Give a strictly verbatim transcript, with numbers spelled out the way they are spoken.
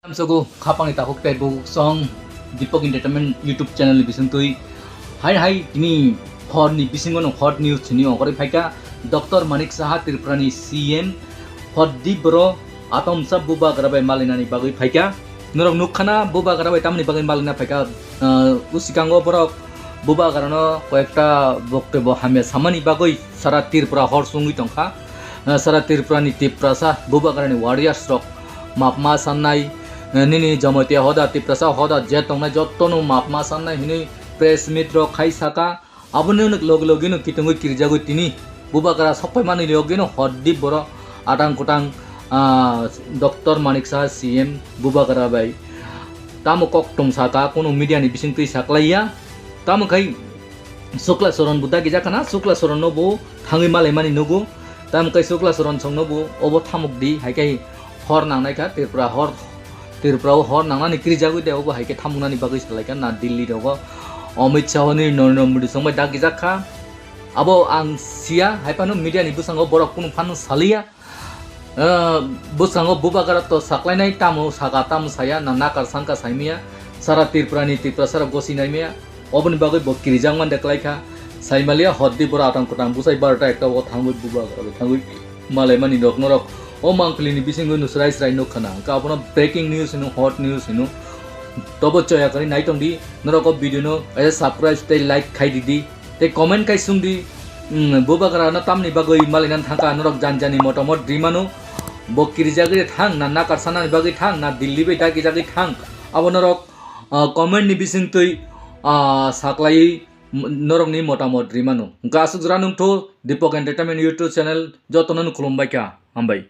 Tamsogo khapangni takhuk tei bukhuk song Deepak Entertainment YouTube channel ni bisingtwi. Hai hai tini hor ni bisingo no hot news chini ongkhorwi phaikha. Doctor Manik Saha Tripura ni C M hor di boro atomsa bubagra bai malainani bagwi phaikha. Norok nukkhana bubagra bai tamni bagwi malaina phaikha. Ah, usikango borok bubagrano koyekta boktobbo hamya samani bagwi sara Tripura hor sungwi tongkha. Ah, sara Tripura ni Tiprasa bubagra ni warriors rok mapma sannai, eh, nini Jamatia hoda, Tiprasa hoda je tongnai jottono mapma sannai hinwi press meet rok khai saka. Aboni loge loge no kitungwi kirijagwi tini bubagra sokpaimani loge no hor di boro atang kutang, ah, Doctor Manik Saha C M bubagra bai tamo kok tong saka, kunu media ni bisingtwi saklaiya. Tamo khai Sukla Soron bo dagi jakana, Sukla Soron no bo thangwi malaimani nugo. Tamo khai Sukla Soron song no bo obo thamuk di, hai khai hor nangnai kha, Tripura hor, Tripura o hor nangnani kirijagwi de, obo hai khe thamuknani bagwi salai kha na Delhi rogo Amit Shah ni Narendra Modi song bai dagi jak kha. Abo ang sia, hai phano media ni bwskango borok kunu phano saliya. Ah, bwskango bubagra to saklainai, tamo saka tamo saya, na nakar sanka saimaya, sara Tripura ni Tiprasa rok gosi naimaya, oboni bagwi bo kirijak man de kwlai kha. Saimaliya hor di boro atang kutang bwsai barota ekta o thangwi bubagra bai thangwi malaimani rok norok o mangpili ni bisingo no srai srai nuk khana. Hwnkhe abono breaking news hino, hot news hino. Tobo choya kwrwi nai tong di, norok o video no kaisa subscribe tei like khai di di. Tei comment kai sung di, mm, bubagra no tamni bagwi malainani thangkha, norok jan jani motamot rimano, bo kirijagwi thang, na nakar sanani bagwi thang, na Delhi bai dagi jagwi thang, abo norok, ah, comment ni bisingtwi, ah, saklaiwi, m-, norokni motamot rimano. Hwnkhe aswk jora nungthu Deepak Entertainment YouTube channel jotono no khulumbai kha, hambai.